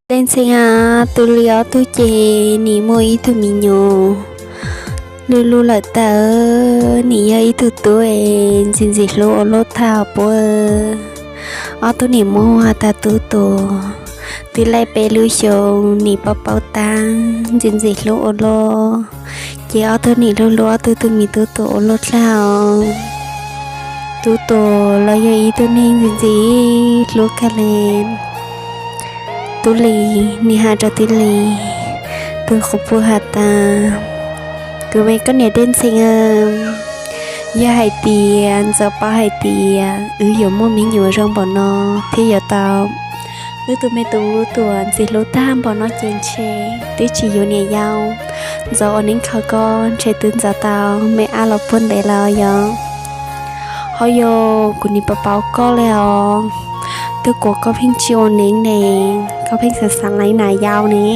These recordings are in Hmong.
Dej Ntxhee, Tub Lis ob tug ces nim muaj ib tug me nyuam lub lub lawm tag. Nim yog ib tug tub es ntxim ntxim hlub ua luaj tag puab. Ob tug nim muab has tas Tub Tuam, twb laij peb lub xyoo nim paub paub tab, ntxim ntxim hlub ua luaj. Ces ob tug nim hlub hlub ob tug tus me Tub Tuam ua luaj dlag os. Tub Tuam los yog ib tug neeg ntxim ntxim hlub kawg li. Tub Lis nim has rau Tub Lis tus quas puj has tas, kuv me koj niam Dej Ntxhee, yog hais tias Ntxawm paub hais tias wb yuav muaj me nyuam zoo npaum no thiab yuav tau wb tus me Tub Tuam ntxim hlub tag npaum no ces ntshe twb tsis yuav niam yau Ntxawm ua neeb kho koj, ntshe twb ntxov tau me ab los puag ntev lawm yog. Ho yog kuv nim paub paub koj li os, twb kuas koj pheej tsis ua neeb ne, koj pheej xav xav leej nam yau ne.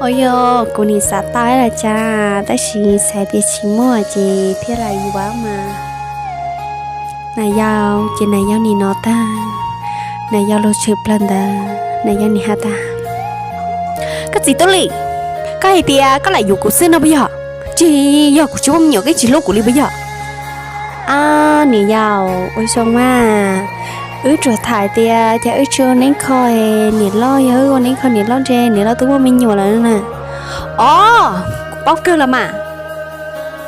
Ho yog kuv nim xav tau ib los cas, tab sis xav tias tsis muaj ces thiaj li yuav mas. Nam yau ces nam yau nim no tag, nam yau lug tshwm plawg ntawd, nam yau nim has tas, koj txiv Tub Lis, koj hais tias koj lam yuav kuv xwb no puas yog? Tsis yog kuv tsis muaj me nyuam koj tsis hlub kuv li puas yog? Ab niam yau, ua zoo mas, wb tsuas tham tias cas wb tsis ua neeb kho, niam loj yog wb ua neeb kho niam loj ntshe niam loj twb muaj me nyuam lawm na. Os, kuv paub kawg los mas.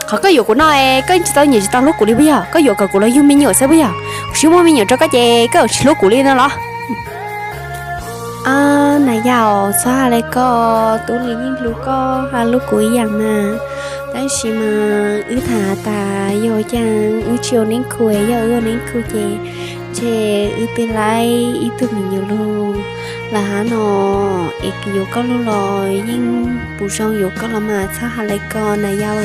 Qhov koj yuav kuv no, koj tsis tau nyiam tsis tau hlub kuv li puas yog? Koj yuav kom kuv los yug me nyuam xwb puas yog? Kuv tsis muaj me nyuam rau koj ces koj yuav tsis hlub kuv li no los? Ab nam yau, txhob has li ko, Tub Lis yeej hlub koj, hlub kuv ib yam mas. Tab sis mas wb tham has tas yog ua cas wb tsis ua neeb khu, yog wb ua neeb khu ces ntshe wb twb laib ib tug me nyuam lug lawm hab no, es yuav koj lug los yeej puas zoo, yuav koj los mas, txhob has li ko nam yau.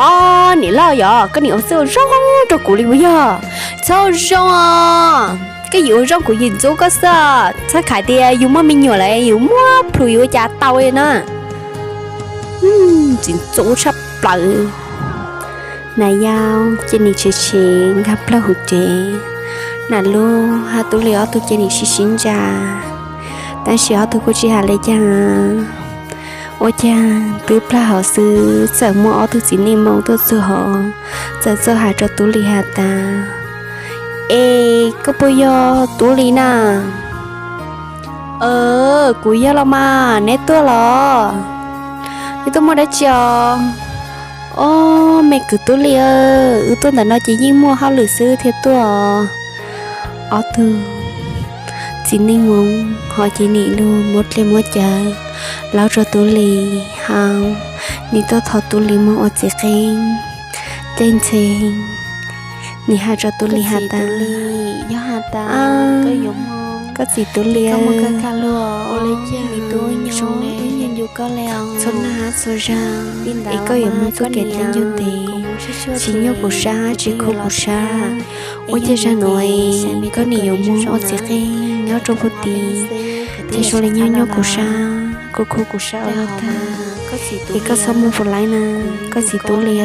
Os, niam loj yog koj nim ua txuj zoo rau kuv li puas yog? Txhob zoo os, koj yim ua zoo kuv yim ntxub koj xwb. Txhob khaiv tias yus muaj me nyuam lawm yus muab plhus yus ua cas tau li na. Tsis ntxub tshaj plaws. Nam yau ces nim tshis tshis nkag plaws hauv tsev, nam lub hab Tub Lis ob tug ces nim sib sib ntsa, tab sis ob tug kuj tsis has li cas. Ua cas twb plaws hauv xwb txawm muaj ob tug txiv neej moo tuaj txug hauv, txawm txawj has rau Tub Lis has tas, es koj puas yog Tub Lis na? Kuv yog los mas, neb tuaj los? Neb tuaj muaj dab tsi os? Os, me kwv Tub Lis, wb tuaj ntawm no ces yeej muaj hauj lwm xwb thiaj tuaj. Ob tug txiv neej moo ho ces nim lug muab dlej muab cawv laub rau Tub Lis hab nim tuaj thov Tub Lis moog ua txiv qeej. Dej Ntxhee nim has rau Tub Lis has tas, koj txiv Tub Lis, ua li cas tub zoo ne, txhua nag txhua zag es koj yuav moog txuj kev dlej ncug ntev, tsis nyuaj kuv sab tsis khuv kuv sab. Ua cas zag nuav koj nim yuav moog ua txiv qeej nyob rua puag tid, ces zoo li nyuaj nyuaj kuv sab, khuv khuv kuv sab ua luaj tag. Es koj txhob moog puas laib na, koj txiv Tub Lis.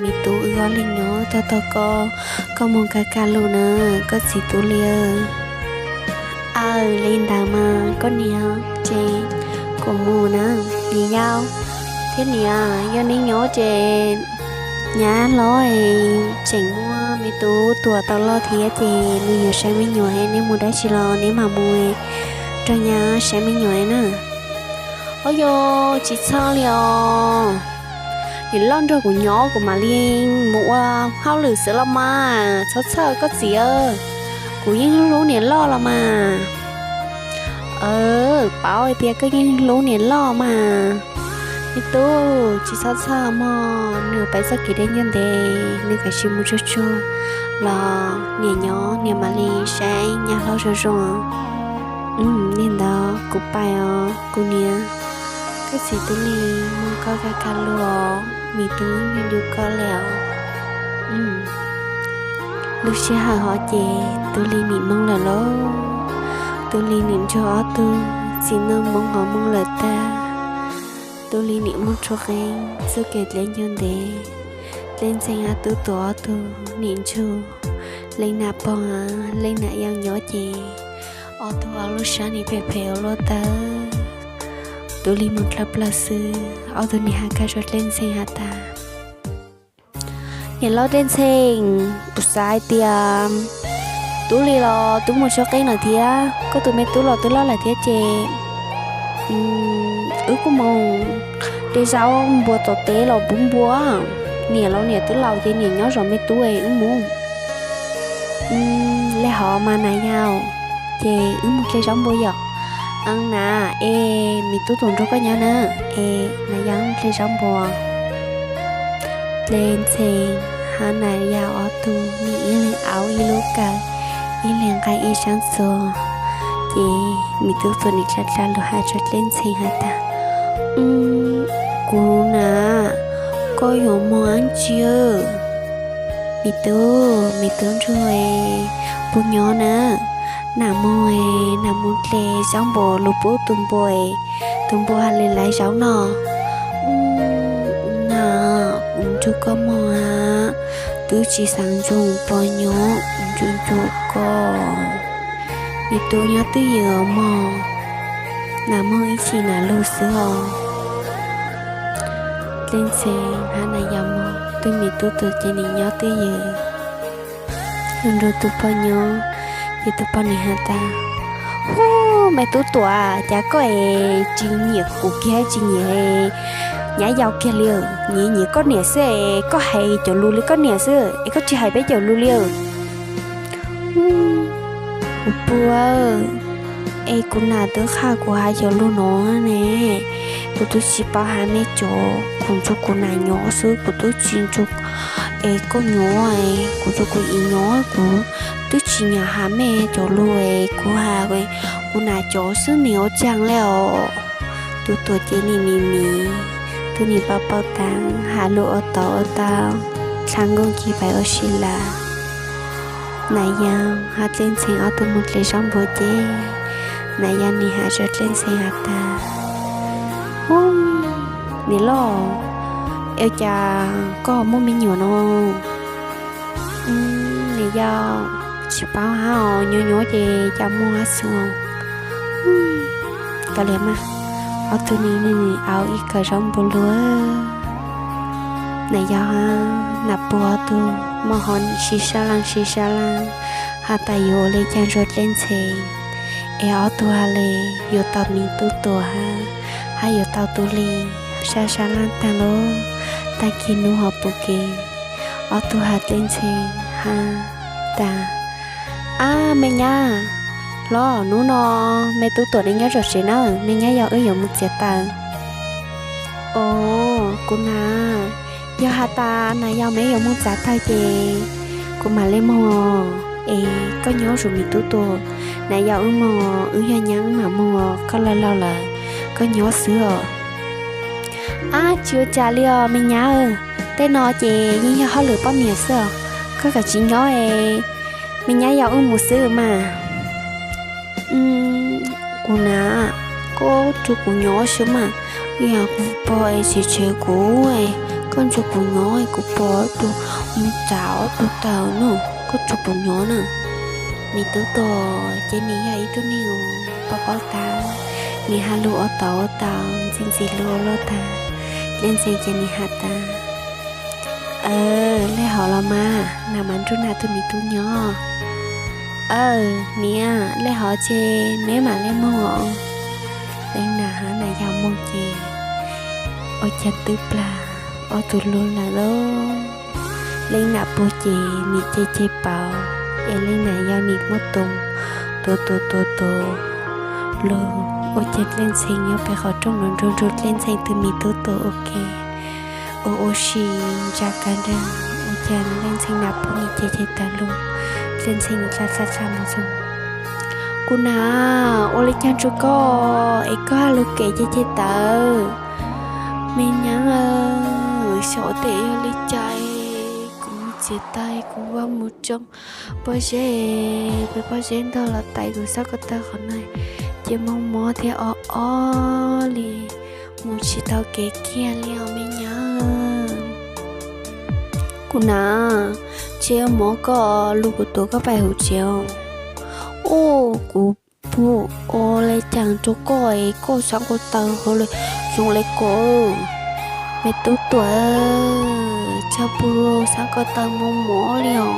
Me tub, wb ob leeg nyob tog tog koj, koj moog kaj kaj lug na, koj txiv Tub Lis. Aw, li ntawd mas koj niam, ces kuv mus na. Niam yau thiab niam, yog neb nyob ces nyab hlob tseem muaj me tub Tuam tau loj thiab ces nws yuav saib me nyuam, neb mus dab tsi los neb mam mus rau nyab saib me nyuam na. Au yog, tsis txhob li os. Niam loj nrog kuv nyob kuv mam li mus ua hauj lwm xwb los mas, txhob txhawj koj txiv. Kuv yeej hlub niam loj los mas. Paub hais tias koj yeej hlub niam loj mas. Me tub, tsis txhob txhawj mog, nws pais txoj kev dlej ncauj ntev, nws kav tsij mus tsuag tsuag los niam nyob niam mam li saib nyab hlob zoo zoo. Li ntawd kuv pais os kuv niam. Koj txiv Tub Lis, moog koj kaj kaj lug os, me tub nyob ncu koj li os. Lub sij hawm hov ces Tub Lis nim moog lawm lauj. Tub Lis nim nrug ob tug txiv neej moo hov moog lawm tag. Tub Lis nim muaj tshuab qeeb txuj kev dleb ncua ntev. Dlej Ntxhee hab Tub Tuam ob tug nim ntsug. Leej nam pog hab leej nam yau nyob ces ob tug ob lub sab nim phem phem ua luaj tawg. Tub Lis moog dlawb plawg xwb, ob tug nim has kag rua Dlej Ntxhee has tas, Niam loj Dlej Ntxhee, kuv xav hais tias Tub Lis los twb muaj tshuab qeeb lawm thiab, koj tus me tub los twb loj lawm thiab ces wb kuj moog de zaub npua tom teb los pub npua. Niam los niam twb laus ces niam nyob zov me tub es wb mus. Leg hov mas nas yau, ces wb mus de zaub npua yom. Nas, es me Tub Tuam nrug koj nyob na, es nas yau mus de zaub npua. Dlej Ntxhee hab nas yau ob tug nim ib leeg aub ib lub kawm, ib leeg nqa ib sab ntxuag. Ces me Tub Tuam nim dlha dlha lug has rua Dlej Ntxhee has tas, Kuv nas, koj yuav moog dlaab tsi? Me tub, me tub nrug puag nyob na, nam moog, nam moog de zaub npua lug pub tus npua, tus npua has le laiv zaub noj. Nas, kuv nrug koj moog a, twb tsi xaav nrug puag nyob, kuv nrug nrug koj. Me tub nyob twj ywm mog, nam moog ib chim nam lug xwb os. Dlej Ntxhee hab nas yau moog, tug me Tub Tuam ces nim nyob twj ywm nrug tug pog nyob. Ces tug pog nim has tas, Hu, me Tub Tuam, cas koj es tsi nyiam kuv kiag tsi nyiam nyab yau kiag li, nyiam nyiam koj niam xwb es koj hais cov lug li koj niam xwb es koj tsi hais peb cov lug li. Kuv puag, es kuv nam twb qha kuv has cov lug nuav ne, kuv twb tsi paub has mej cov, kuv nrug kuv nam nyob xwb, kuv twb tsi nrug es koj nyob, kuv nrug kuv ib nyob, kuv twb tsi nyiam has mej cov lug es kuv has kuv nam cov xwb, nim ua caag le os. Tub Tuam ces nim mim mim, tub nim paub paub taag, has lug ua tau ua tau, dlha nkooj ci pais ua si lawm. Nas yau hab Dlej Ntxhee ob tug moog dle zaub npua ces nas yau nim has rua Dlej Ntxhee has tas, Hu, niam loj, es cas koj muaj me nyuam no? Niam yau, tsi paub hab os, nyob nyob ces cas muaj hab xwb. Kav liam mas. Ob tug nim aub ib kawm zaub npua lug. Nas yau hab nas puag ob tug moog ho sib sab laaj sib sab laaj, has tas yuav ua le caag rua Dlej Ntxhee es ob tug has le yuav tau me Tub Tuam hab, hab yuav tau Tub Lis. Sab sab laaj taag lug, taag kis nub ho pum kev, ob tug has Dlej Ntxhee hab tas, Ab me nyab, los nub no me Tub Tuam neb nyob zom tsev na, me nyab yau wb yuav moog txiav taws. Os, kuv nam, yog has tas nas yau meb yuav moog txiav taws ces kuv mam le moog, es koj nyob zuj me Tub Tuam, nas yau wb moog, wb yog nyab wb mam moog, koj laus laus lawm, koj nyob xwb os. Ab, tsi ua cas li os me nyab, tej no ces yeej yog hauj lwm poj niam xwb os, koj kav tsij nyob es me nyab yau wb mus xwb mas. Kuv nam, koj nrug kuv nyob xwb mas, yog kuv pog es tsev tsev kuv, koj nrug kuv nyob kuv pog tus mus txav ob tug taws no, koj nrug kuv nyob na. Me Tub Tuam ces nim yog ib tug neeg uas paub paub taag, nim has lug ua tau ua tau, ntxim ntxim lug ua luaj taag. Dlej Ntxhee ces nim has tas, Aws, le hov los mas, nam mam nrug nam tug me tub nyob. Aws niam, le hov ces meb mam le moog os. Leej nam hab nas yau moog ces ua caag twb plag ob tug lug lawm lauj. Leej nam puag ces nim ceg ceg pauv, es leej nam yau nim muab tua, tua tua tua tua lug, ua caag Dlej Ntxhee nyob pem qhov rooj nrug nrug Dlej Ntxhee tug me Tub Tuam ua ke, ua ua si ntsa kag nraag, ua caag Dlej Ntxhee nam puag nim ceg ceg tawm lug. Dlej Ntxhee nim dlha dlha dlha moog txug, Kuv nam, ua le caag rua koj es koj has lug kev ceg ceg tawm? Me nyab, xyov ua tes yog le caag, kuv txiav taws kuv vaj mus tsoo pob zeb, peb pob zeb ntog los tais kuv xab ko taw qhov no ces mob mob thiab o o li. Mus tsis tau kev kiag li os me nyab. Kuv nam, tsis ua mov koj lug kuv tuav koj pais huv tsev os. Ua kuv pug ua le caag rua koj es koj xaav ko taw hov le zoo le ko. Me tub tuam, txhob pug xaav ko taw mus mov li os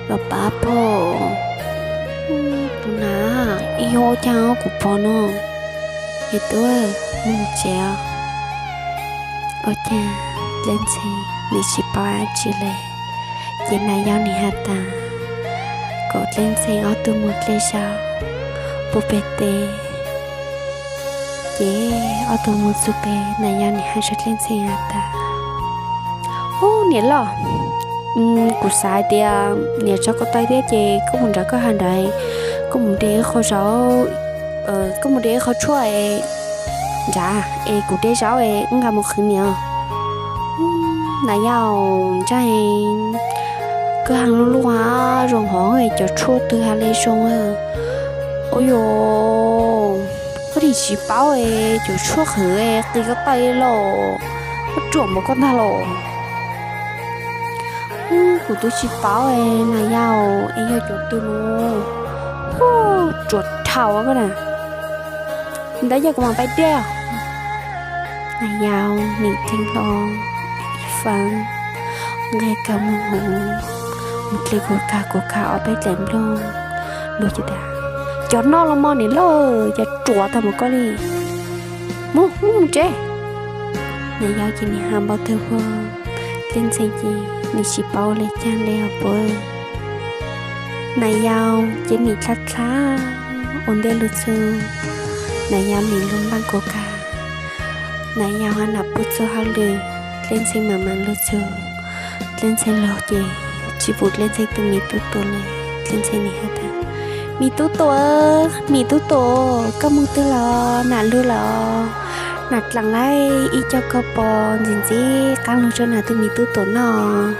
los pav pog. Kuv nam, ib yog ua caag kuv pog no. Me tub, mus tsev os. Ua caag Dleb Ntxhee nws tsis paub dlaab tsi le, ces Nas Yau nws has tas kom Dleb Ntxhee ob tug mus dlej zaub puag pem teb. Ces ob tug mus txug pem, Nas Yau nws has rua Dleb Ntxhee has tas, Ub, niam loj, kuv xav hais tias niam tso ko taw thiab ces koj mus nrad koj hab nrad, koj mus de qho zaub, koj mus de qho tshuaj nrad es kuv de zaub es wb nqa mus qhwv niam. Nas Yau, ntsaj, koj hab lub lub hab zoo hov, cov tshuaj twg has le zoo. Ua yog koj nim tsis paub es cov tshuaj qhwv qis ko taw los, koj ruam npaum koj ntag los. Kuv twb tsis paub Nas Yau, es yog cov twg los, hu, ruam dhau koj na. Ntawd yog kuv mam pais de. Nas Yau nim dheev hlo ib faab nqaij kawg moog huv, mus dle kuv kag kuv kag ob peb dlaim nplooj, lug ces tas, Cov no los mog niam loj, cov ruam tag npaum koj li, mus, mus tsev. Nas Yau ces nim has npau tawg huv, Dleb Ntxhee ces nim tsis paub le caag le os puab. Nas Yau ces nim dlha dlha ua ntej lug txug, Nas Yau nim lug npaaj kuv kag, Nas Yau hab nam puab txug hauj lwm, Dleb Ntxhee mam mam lug txug. Dleb Ntxhee lug ces tsis pum Dleb Ntxhee tus me tub tuam le. Dleb Ntxhee nim has tas, Me tub tuam, me tub tuam, koj moog twg los? Nam lug los? Nam dlaam laib ib co koj pos ntxim ntxim qaab lug rua nam tug me tub tuam noj.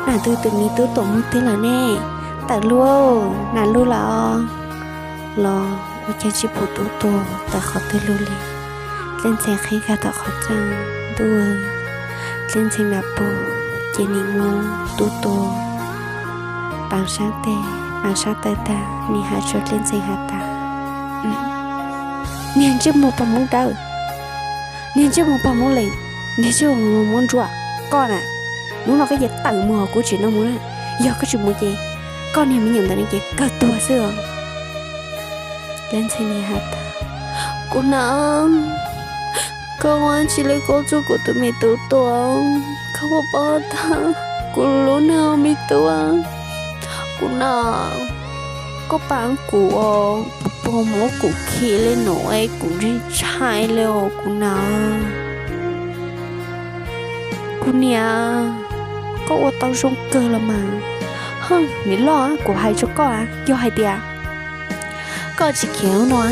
Nam tug tus me tub tuam moog twg lawm ne? Tawm lug, nam lug los? Los ua caag tsis pum tub tuam tawm qhov twg lug li. Dleb Ntxhee qhib kag tom qhov txaaj ntuj, Dleb Ntxhee nam pum ces nim muab tub tuam pav saab teg pav saab taw tag, nim has rua Dleb Ntxhee has tas, Niag ntsej muag pog Hmoob dawb, niag ntsej muag pog Hmoob lees, niag ntsej muag Hmoob ntsuab, koj na, hnub no koj cia li tawm mus os, kuv tsis nrog mus na. Yog koj tsis mus ces koj niag me nyuam ntawm no ces kawg tuag xwb os. Dleb Ntxhee nim has tas, Kuv nam, koj ua dlaab tsi le koj txug kuv tus me tub tuam? Koj puas paub tas kuv lub neej me tub, kuv nam, koj pav kuv os, puag muab kuv khi le nuav es kuv ntshai ntshai le os kuv nam. Kuv niam, koj ua tau zoo kawg los mas. Hwj, niam loj, kuv hais rua koj, yog hais tias koj tsis khiav no,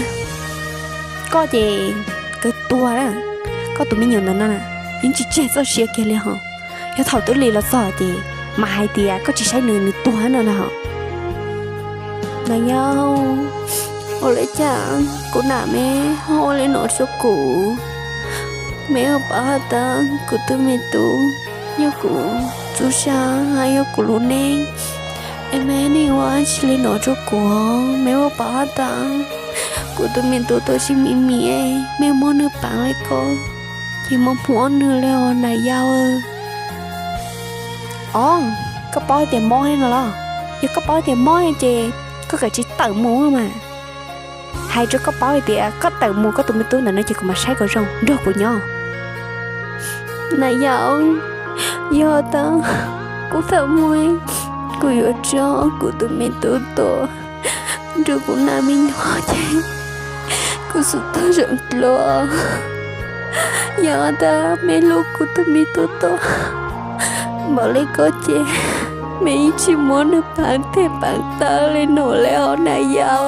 koj ces kawg tuag na. Koj tus me nyuam ntawm no na, yeej tsis tseg txoj sia kiag li hos. Yog thaum Tub Lis los txog ces mam hais tias koj tsis saib nws, nws tuag no na hos. Nam Yau, ua le caag kuv nam me ho ua le nuav rua kuv? Me puas paub has tas kuv tus me tub yog kuv txuj sa hab yog kuv lub neej, es me nim ua dlaab tsi le nuav rua kuv? Me puas paub has tas kuv tus me tub tuam tsis me mis, me muab nwg paav le koj ces muab muab nwg le os Nam Yau. Os, koj paub tias mob heev no los? Yog koj paub tias mob ces koj kawm tsis tawm mus mas. Hais rua koj paub hais tias koj tawm mus koj tus me tub ntawm no ces kuv mam saib kom zoo nrog kuv nyob. Nam Yau, yog tas kuv tawm mus, kuv yuav tso kuv tus me tub tuam nrug kuv nam me nyuam ces kuv xub tog zoo dlua. Yog tas me hlub kuv tus me tub tuam npaum le koj ces me yeej tsis muab nwg paav teg paav taw le nuav le os Nam Yau.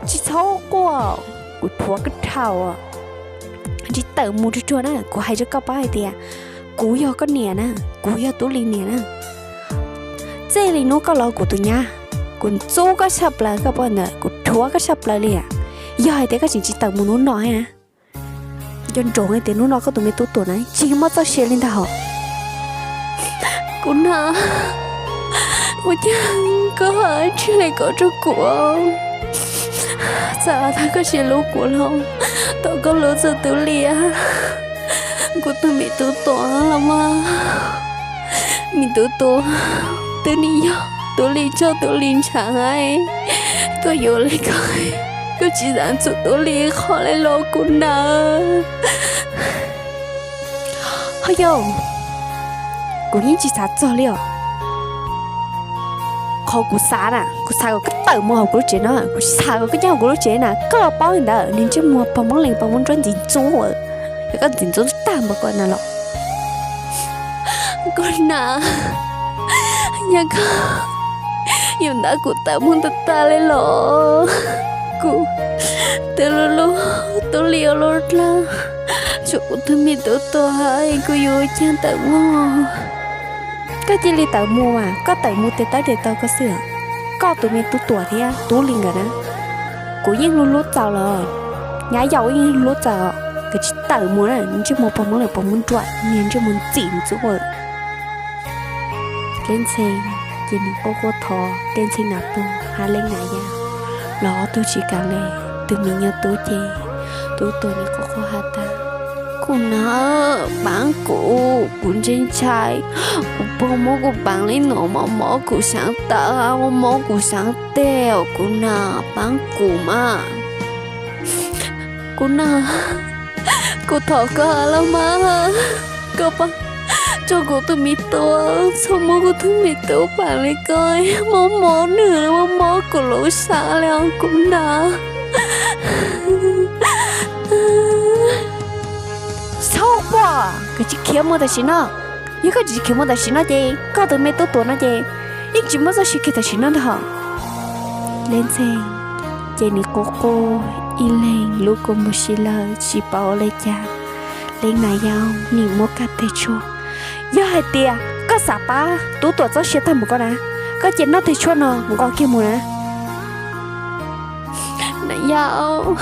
Tsis txhob quaj, kuv thuav koj dhau. Tsis tawm mus ruag ruag na, kuv hais rua koj paub hais tias kuv yog koj niam na, kuv yog Tub Lis niam na. Txij li hnub koj los kuv tus nyab, kuv ntxub koj tshaj plaws, koj paub ntawd, kuv thuav koj tshaj plaws li as. Yog hais tias koj tseem tsis tawm mus hnub no, nco ntsoov hais tias hnub no koj tus me tub tuam na tsis muaj txoj sia li ntag hos. Kuv na, ua cas koj ho tsis hais kom rau kuv? Txawm tag koj tsis hlub kuv los, tos koj hlub txog Tub Lis, kuv tus me tub tuam los mas. Me tub tuam, twb nim yog Tub Lis tsaug Tub Lis ntshav, koj yuav li ko, koj tsis xav txog Tub Lis qhov li los kuv na. Ho yog, kuv yeej tsis xav txog li os. Qhov kuv xav na, kuv xav kom koj tawm mus hauv kuv lub tsev no, kuv tsis xav kom koj nyob hauv kuv lub tsev na. Koj los paub li ntawd, niag ntsej muag pog Hmoob Lees pog Hmoob Nruab ntxim ntxub, yog koj ntxim ntxub tag npaum ko na los. Kuv na, yog koj yuav nrog kuv tawm mus tag tag li los, kuv twb hlub hlub Tub Lis ua luaj dlawg, tshuav kuv tus me tub tuam, kuv yuav ua cas tawm mus. Koj cia li tawm mus mas, koj tawm mus tes taw tes taw koj xwb. Koj tus me tub tuam thiab Tub Lis nkawd na, kuv yeej hlub hlub txaus los, nyab yau yeej hlub hlub txaus, koj tsis tawm mus na, ntsej muag pog Hmoob Lees pog Hmoob Nruab, niag ntsej muag ntxim ntxub. Dleb Ntxhee ces nws quaj quaj thov Dleb Ntxhee nam puag hab Leej Nam Yau los ob tug tsis kam li. Tus me nyuam tub ces, tub tuam nws quaj quaj has tas, kuv na, paab kuv, kuv ntshai ntshai kuv pog muab kuv paab li no mov mov kuv saav taw, mov mov kuv saav teg os kuv na, paab kuv mas. Kuv na, kuv thov koj los mas, koj paab tso kuv tus me tub, txhob muab kuv tus me tub paab li ko, mov mov nws, mov mov kuv lub sab li os kuv na. Txhob quaj, koj tsis khiav mus tam sim no. Yog koj tsis khiav mus tam sim no ces koj tus me tub tuam no ces yeej tsis muaj txoj sia kiag tam sim no ntag hos. Dleb Ntxhee ces nws quaj quaj ib leeg lub kua muag si lawm tsis paub ua li cas. Leej Nam Yau nim muab kaj teg tshuaj. Yog hais tias koj xav pab tub tuam txoj sia tag npaum ko na, koj cia noj teg tshuaj no nqos kiag mus na. Nam Yau,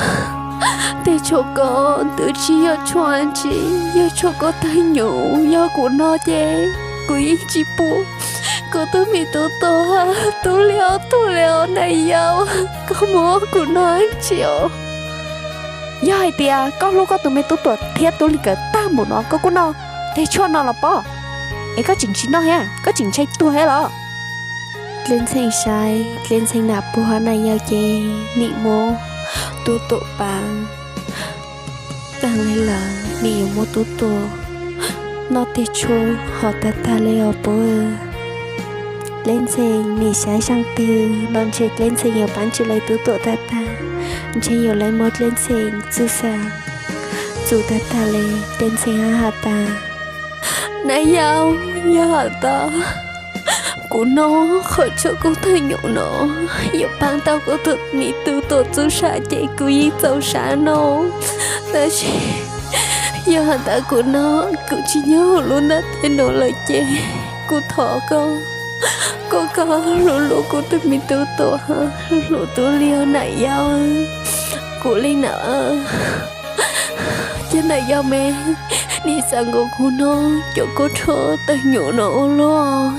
teg tshuaj ko twb tsis yog tshuaj tsi, yog tshuaj koj tawg nyuj, yog kuv noj ces kuv yeej tsis pub kuv tus me tub tuam, Tub Lis ob tug li os Nam Yau, koj muab kuv noj tsi os. Yog hais tias koj hlub koj tus me tub tuam thiab Tub Lis nkawd tag npaum no koj kuj noj teg tshuaj no los pob, es koj tseem tsis noj thiab, koj tseem ntshai tuag thiab los? Dleb Ntxhee saib Dleb Ntxhee nam puag hab Nam Yau ces nim muab tub tuam paab taag le lawm, nim yuav muab tub tuam noj teg tshuaj hov tag tag le os puab. Dleb Ntxhee nim saib saab twg los ntshe Dleb Ntxhee yuav paab tsi le tub tuam tag tag, ntshe yuav le muab Dleb Ntxhee txuj sa txum tag tag le. Dleb Ntxhee hab has tas, Nam Yau, yog has tas kuv noj qhov tshuaj koj tawg nyuj no yuav paab tau kuv tus me tub tuam txuj sa ces kuv yeej txaus sab no. Tab sis yog has tas kuv noj kuv tsis nyob huv lub ntaub tes no lawm ces kuv thov koj, kom koj hlub hlub kuv tus me tub tuam, hlub hlub Tub Lis os Nam Yau. Kuv li na, ces Nam Yau me, nim xav nkaus kuv noj cov kua tshuaj tawg nyuj no ua luaj.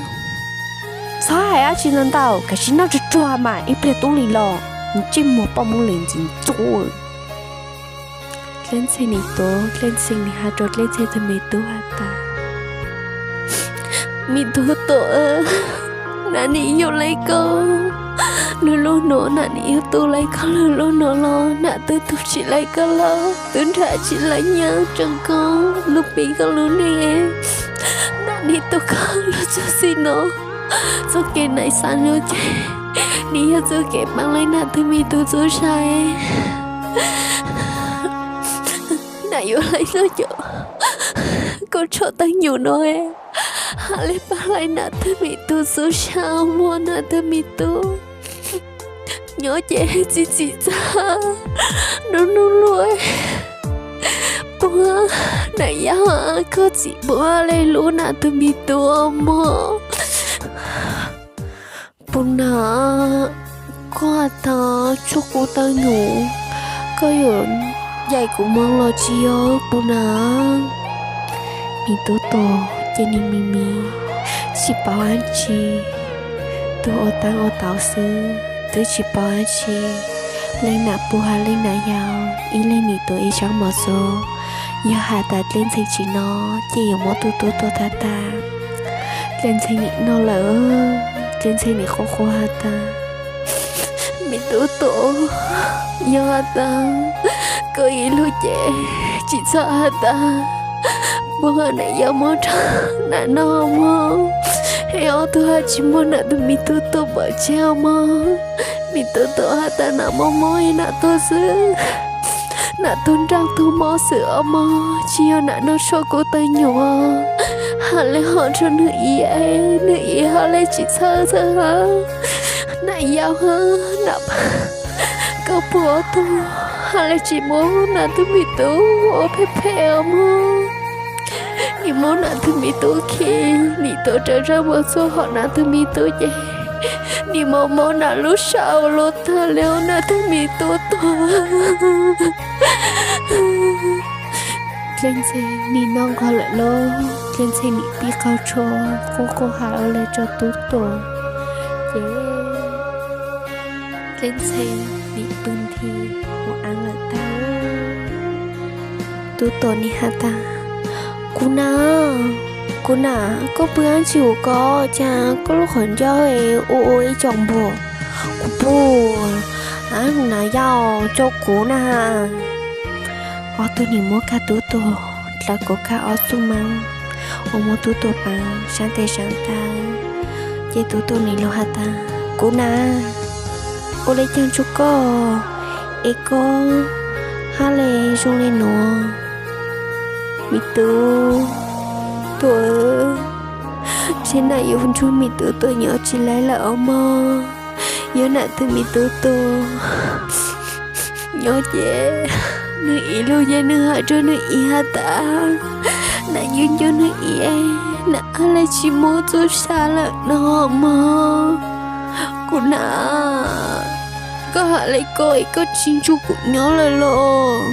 Txhob hais dab tsi ntau ntau, koj sim noj tsuag tsuag mas ib pliag Tub Lis los, ntsej muag poj Moob Lees ntxim ntxub. Dleb Ntxhee nim tuav Dleb Ntxhee nim has rau Dleb Ntxhee tus me tub has tas, me tub tuam, nam nim yug le koj lug lug nuav, nam nim yug tu le koj lug lug nuav los nam twb tug tsis le koj lawm, twb nrhav tsis le nyiaj rau koj lug pib koj lub neej. Nam nim tu koj lug txug xim no, txuj kev nam xav nuav ces nim yog txuj kev paab le nam tug me tub txuj sa. Nam yuav le noj cov kua tshuaj tawg nyuj no, ha le paab le nam tug me tub txuj sa, muab nam tug me tub nyob ces txi txim txaj nub nub luaj. Puag nam yau, koj txim puag le lub nam tug me tub mog. Puag nam, koj has tas tshuaj kua tawg nyuj, koj yuav ncaim kuv mus los tsis yog kuv na? Nws tub tuag ces nws mis mis tsis paub dab tsi, tus ua tab ua tau xwb twb tsis paub dab tsi. Leej nam pug hab leej nam yau, ib leeg nws tuav ib sab mos txuas. Yog has tas Dlej Ntxhee tsis no ces yuav muab tus tub tuag tag tag. Dlej Ntxhee nim no lawm, Dlej Ntxhee nim quaj quaj has tas, me tub tuag, yog has tas koj ib lug ces tsis txhob has tas puag nam yau muab rau nam no mog, es ob tug hab tsis muab nam tus me tub tuag pov tseg os mog. Me tub tuag, has tas nam mob mob nam tuag xwb, nam tuag nraj tuag mob xwb os mog, tsis yog nam no tshuav kuv tawg nyuam. Has le hov rua nwg ib, nwg ib has le tsis txhawj txhawj hab, nam yau hab nam, koj puag ob tug has le tsis muab nam tug me tub ua phem phem os mog. Nim muab nam tug me tub khi, nim tuav rawv zaj mos txuas hov nam tug me tub ces nim mob mob nam lub sab ua luaj tag le nam tug me tub tuag. Dlej Ntxhee nim noj nqog lawm lauj, Dlej Ntxhee nim pib qaug tshuaj quaj quaj has ua le rau tub tuag. Ces Dlej Ntxhee nim pw nthi ua aav lawm tag. Tub tuag nim has tas, kuv nam, kuv nam, koj pw dlaab tsi ua ko, cas koj lub qhov ncauj ua ua ib co npuag? Kuv pug, nam yau, coj kuv na. Ob tug nim muab kag tub tuag dlav kuv kag ob txuj maab, ua muab tub tuag paav sab tes sab taw. Ces tub tuag nim lug has tas, kuv nam, ua le caag rua koj es koj hab le zoo le nuav? Me tub tuag, tseg nam yuav nrug me tub tuag nyob tsis laib lawm os mog. Yog nam tug me tub tuag nyob ces nwg ib lug ces nwg has rua nwg ib has tas, nam yuav nco nwg ib, nam hab le tsis muaj txuj sa lawm no mog. Kuv nam, koj has le ko es koj tsis nrug kuv nyob lawm los?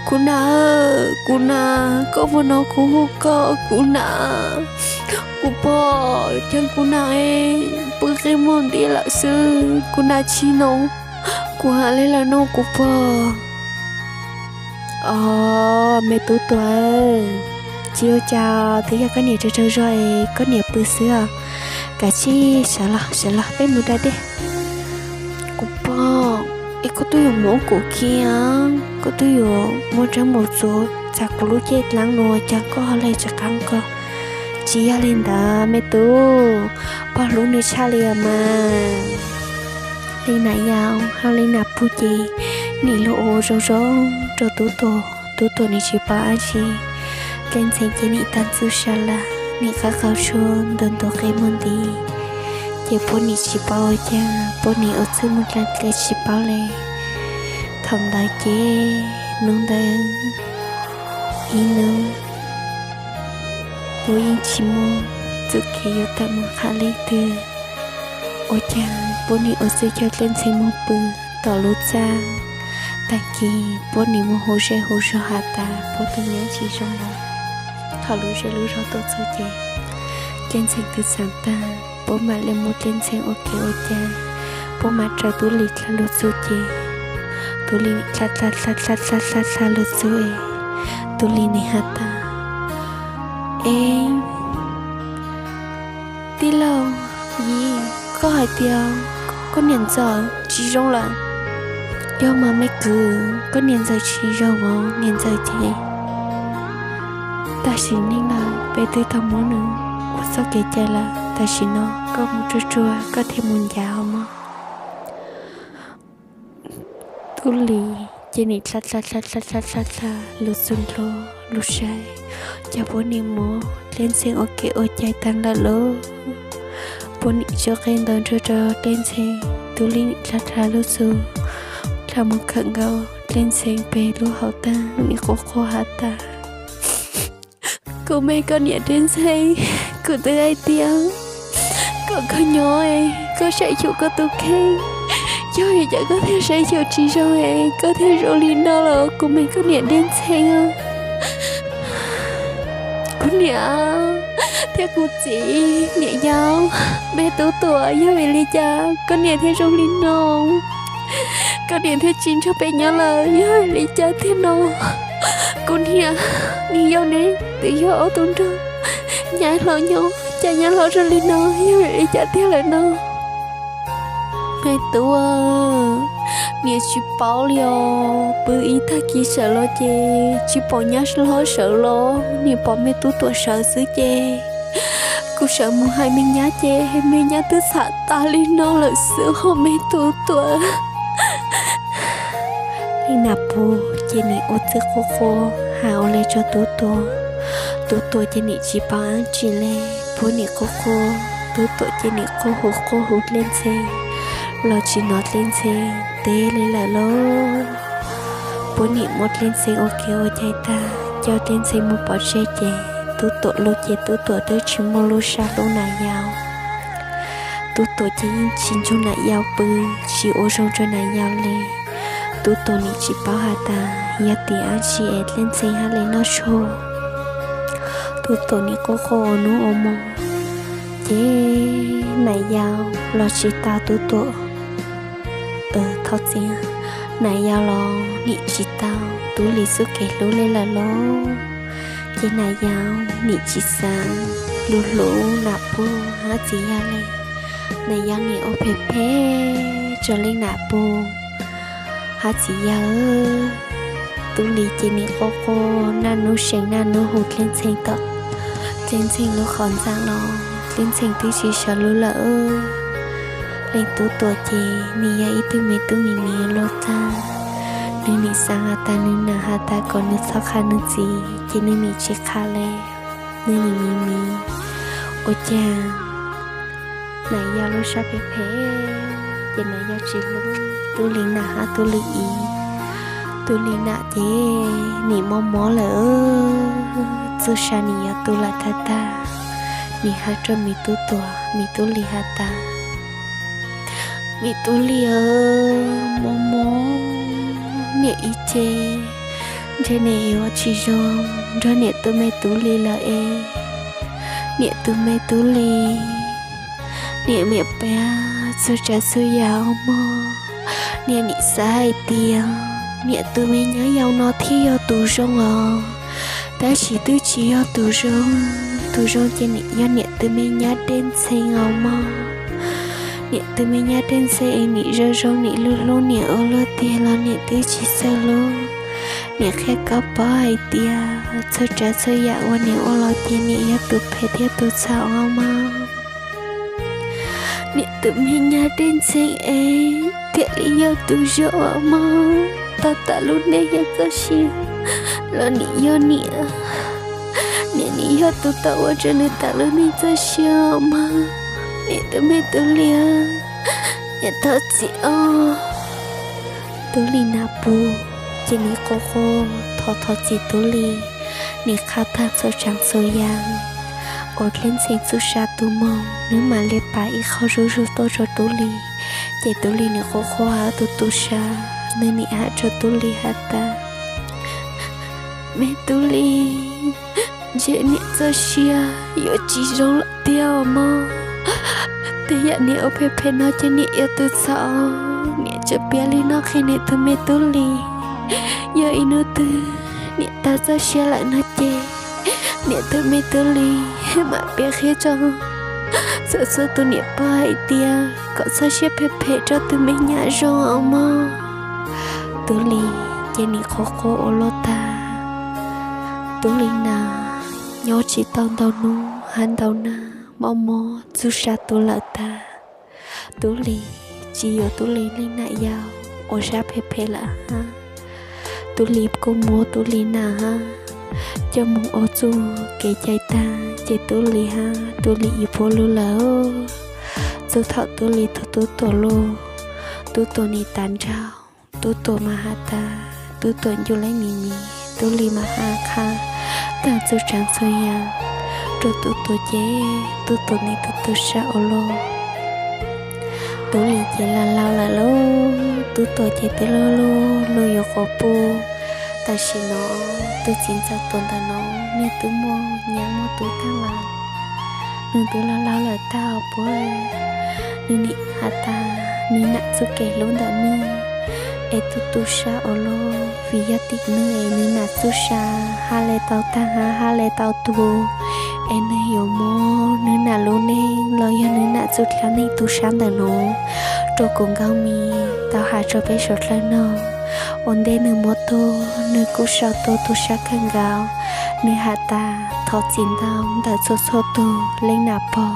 Kuv nam, kuv nam, koj puas nov kuv hu koj? Kuv nam, kuv pog, caag kuv nam pw qe muag nti lawm xwb, kuv nam tsis nov kuv has le lawm no kuv pog. Os, me tub tuag, tsis ua cas, twb yog koj niam tsaug tsaug zog es koj niam pw xwb os. Kav tsij sawv los, sawv los peb mus da dej. Kuv pog, es koj tub yuav muab kuv khi, koj tub yuav muab rab mos txuas txav kuv lub caj dlaab no, cas koj ho le rov qaab ko? Tsis yog li ntawd me tub, pog hlub nws tshaj li os mas. Leej nam yau hab leej nam pug ces nim lug ua zoo zoo rau tub tuag, tub tuag nim tsis paub dab tsi. Dlej Ntxhee ces nim taag txuj sa lawm, nim qaug qaug tshuaj ntuav ntuav qe muag nti. Ces puab nim tsis paub ua caag, puab nim ua txwj muag dlaag dlaag tsis paub le. Thaum ntawd ces hnub ntawd ib hnub puab yeej tsis muaj txuj kev yuav tawm mus qham leej twg. Ua caag puab nim ua txwj coj Dlej Ntxhee moog pw tom lub txaj. Taag kis puab nim moog hu zej hu zog has tas puab tug nyab tsis zoo lawm. Thaum lub zej lub zog tuaj txug ces Dlej Ntxhee tw txhaam taag, puab maam le muab Dlej Ntxhee ua kev ua cai, puab maam raws Tub Lis dlha lug txug ces Tub Lis dlha dlha dlha dlha dlha dlha lug txug es Tub Lis nim has tas, es tij laug Yim, koj hais tias koj niam ntxawm tsis zoo lawm. Yog mas me kwv, koj niam ntxawm tsis zoo os, niam ntxawm ces tam sim neej lawm, peb twb tau muab nws ua txoj kev cai lawm, tam sim no koj mus tsuag tsuag koj thiaj mus ncav os mog. Tub Lis ces nim dlha dlha dlha dlha dlha dlha lug txug nrho lug saib, cas puab nim muab Dlej Ntxhee ua kev ua cai taag lawm lauj. Puab nim tso qe ntawd nrog rau Dlej Ntxhee, Tub Lis nim dlha dlha lug txug, dlha mus khawm nkaus Dlej Ntxhee peg lub hauv taag, nim quaj quaj has tas, kuv me koj niam Dlej Ntxhee, kuv twb hais tias kom koj nyob, koj saib xyuas koj tus kheej, Yog vim cas koj thiaj saib xyuas tsis zoo es koj thiaj zoo li no los kuv me koj niam Dej Ntxhee? Kuv niam thiab kuv txiv, niam yau, me Tub Tuam, yog vim li cas koj niam thiaj zoo li no? Koj niam thiaj tsis nrog peb nyob lawm, yog vim li cas tiag no? Kuv niam, niam yau ne, twb yog ob tug nrog nyab hlob nyob, cas nyab hlob zoo li no, yog vim li cas tiag lawm no? Me Tub, niam tsis paub li os. Pw ib tag kis sawv los ces tsis pom nyab hlob sawv los, niam pom me Tub Tuam sawv xwb ces kuv sawv mus hais me nyab ces me nyab twb txham tas li no lawm xwb ho me Tub Tuam. Leej Nam Pug ces nim ua txwj quaj quaj hais ua li rau Tub Tuam. Tub Tuam ces nim tsis paub dab tsi li, Puab nim quaj quaj, Tub Tuam ces nim quaj hu quaj hu Dej Ntxhee los tsis hnov Dej Ntxhee teb li lawm lauj. Puab nim muab Dej Ntxhee ua kev ua cai tag, coj Dej Ntxhee mus pov tseg ces Tub Tuam lub ces Tub Tuam twb tsis muaj lub sab hlub Nam Yau. Tub Tuam ces yeej tsis nrug Nam Yau pw, tsis ua zoo rau Nam Yau li. Tub Tuam nim tsis paub has tas yog tim dab tsi es Dej Ntxhee hab li noj tshuaj. Tub Tuam nim quaj quaj ua hnub ua hmo, ces Nam Yau los tsis tau Tub Tuam thov txim, Nam Yau los nim tsis tau Tub Lis txuj kev hlub li lawm lauj. Ces Nam Yau nim tsis xav lug hlub Nam Pug hab txiv yawg li. Nam Yau nim ua phem phem rau Leej Nam Pug hab txiv yawg. Tub Lis ces nim quaj quaj naj nub seev naj nub hu Dej Ntxhee tom Dej Ntxhee lub qhov ntxaa los Dej Ntxhee twb tsis sawv lug lawm. Leej Tub Tuam ces nws yog ib tug me tub me nyuam luaj tag, nws nim xav has tas nws nam has tas kom nws txhob qha nws txiv ces nws nim tsis qha li. Nws nim miv miv ua cas Nam Yau lub sab phem phem, ces Nam Yau tsis hlub Tub Lis nam hab Tub Lis txiv. Tub Lis nam ces nim mob mob lawm, txuj sa nim yuav tu lawm tag tag. Nim has rau me Tub Tuam, me Tub Lis has tas, me Tub Lis, mob mob niam ib ce, ntshe niam yuav tsis zoo nrog niam tus me Tub Lis lawm es. Niam tus me Tub Lis, niam miam pab txhua tsav txhua yam mog. Niam nim xav hais tias niam tus me nyab yau no thiaj yog tus zoo os, tab sis twb tsis yog tus zoo. Tus zoo ces nim yog niam tus me nyab Dej Ntxhee os mog. Niam tus me nyab Dej Ntxhee es nim zoo zoo nim hlub hlub niam ua luaj tiag los niam twb tsis txawj hlub. Niam qhia koj paub hais tias txhua tsav txhua yam uas niam ua los ces niam yog tus phem thiab tus txhaum os mog. Niam tus me nyab Dej Ntxhee es thiaj li yog tus zoo os mog. Tau tas lub neej yog txoj sia los nim yog niam, niam nim yog tus tau ua rau nws tas lub neej txoj sia os mog. Niam tus me Tub Lis, niam thov txim os. Tub Lis nam pus ces nim quaj quaj thov thov txim Tub Lis. Nim qha tag txhua tsav txhua yam uas Dej Ntxhee txuj sa tus moog, nws mam li pas ib qho zuj zus tuaj rau Tub Lis. Ces Tub Lis nim quaj quaj hab tu tu sab, nws nim has rau Tub Lis has tas, me Tub Lis, ntshe niam txoj sia yuav tsis zoo lawm tiag mog. Tej yam niam ua phem phem no ces niam yog tus txhaum. Niam tseem piav li no qhia niam tus me Tub Lis, yog ib hnub twg niam tag txoj sia lawm no ces niam tus me Tub Lis mam piav qhia rau txhua txhua tus niam pog hais tias kom txhob siab phem phem rau tus me nyab zoo os mog. Tub Lis ces nim quaj quaj ua luaj tag. Tub Lis na nyob tsis tau ntau hnub hab ntau nag, mob mob txuj sa tu lawm tag. Tub Lis tsis yuav Tub Lis leej nam yau uas sab phem phem lawm hab. Tub Lis kuj muab Tub Lis nam hab coj moog ua txuj kev cai tag, ces Tub Lis hab Tub Lis yuav puab lug lawm. Txug thaum Tub Lis tug Tub Tuam lug, Tub Tuam nim tas nraug, Tub Tuam mas has tas Tub Tuam ncu leej miv miv, Tub Lis mas has qha tag txhua tsav txhua yam rau Tub Tuam ces Tub Tuam nim tu tu sab ua luaj. Tub Lis ces laus laus lawm lauj, Tub Tuam ces twb luag luag luag yuav quav puj. Tam sim no tus txiv ntxawm Tuam ntawm no niag twb muaj nyab muaj tub tag lawm, nws twb laus laus lawm tag os puab. Nws nim has tas nws nam txuj kev hlub ntawm nws es tu tu sab ua luaj, vim yog tim nws es nws nam txuj sa hab le tau tag hab hab le tau tu, es nws yuav muab nws nam lub neej los yog nws nam txuj dlaab neeg tu sab ntawm no rua kuv Nkauj Mim tau has rua peb suav dlawg noog. Ua ntej nws muab tuag nws kuj sau tuaj tu sab kawg nkaus. Nws has tas thov txim ntau ntawm txhua txhua tug leej nam pog,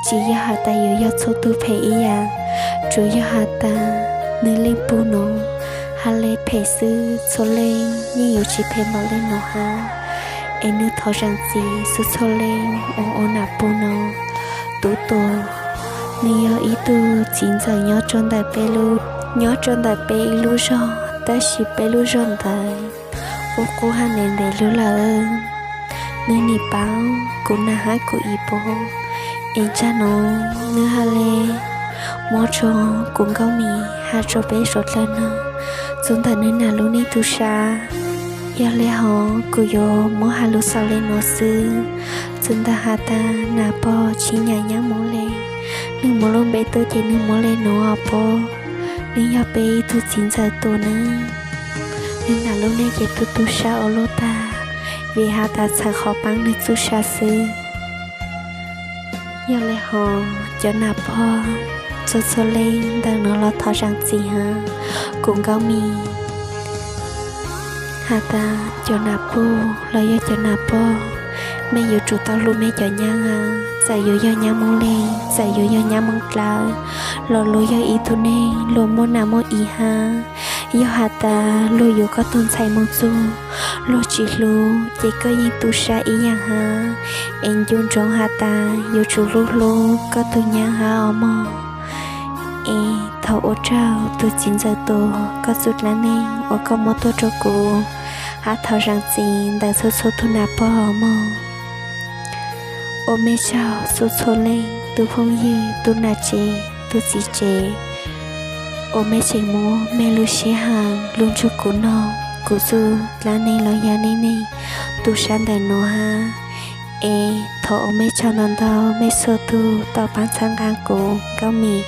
tsis yog has tas yuav yog txhua tug phem ib yaam, tsuas yog has tas nws leej puj no hab le phem xwb, txhua leej yeej yuav tsis phem npaum leej no hab. Es nws thov zaam txim xwb txhua leej uas ua nam puj no. Tub Tuam, nws yog ib tug txiv ntxawm nyob rua ntawm peb lub, nyob rua ntawm peb ib lub zog, tab sis peb lub zog ntawd qub qub hab ntev ntev lug lawm. Nws nim paub kuv nam hab kuv ib puab, es ntsag no nws hab le muab rua kuv Nkauj Mim has rua peb suav dlawg noog txug ntawm nws nam lub neej tu sab. Yog le hov kuv yuav muab has lug xaus le nuav xwb. Txug ntawm has tas nam pog tsis nyam nyab Moob le, nws muab lub npe tuaj ces nws muab le nuav os puab. Nws yog peb ib tug txiv ntxawm Tuam nawb. Nws nam lub neej ces tu tu sab ua luaj tag, vim has tas txhawm qhov paab nws txuj sa xwb. Yog le hov cov nam pog txhua txhua leej ntawm nuav los thov zaam txim hab kuv Nkauj Mim. Has tas cov nam puj los yog cov nam pog, mej yuav tsum tau hlub mej cov nyab hab, txawm yuav yog nyab Moob le, txawm yuav yog nyab Moob dlawb, los luag yog ib tug neeg luag muaj nam muaj i hab. Yog has tas luag yuav koj tug ntxhais moog txug, luag tsis hlub ces koj yeej tu sab ib yaam hab. Es ncu ntsoov has tas yuav tsum hlub hlub koj tug nyab hab os mog. Es thov ua tsaug tug txiv ntxawm Tuam koj txuj dlaab neeg uas koj muab tuaj rua kuv, hab thov zaam txim ntawm txhua txhua tug nam pog mog. Ua mej tsaug txhua txhua leej, tug phooj ywg, tug nam tsev, tug txiv tsev, uas mej tseem muab mej lub sij hawm lug nrug kuv noog kuv txuj dlaab neeg los yog neej neeg tu sab ntawm nuav hab. Es thov ua mej tsaug ntau ntau, mej txhua tug tau paab txhawb nqaa kuv Nkauj Mim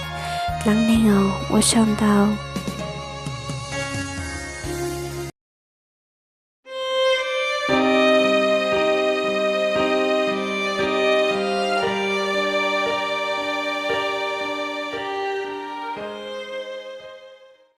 dlaab neeg os, ua tsaug ntau.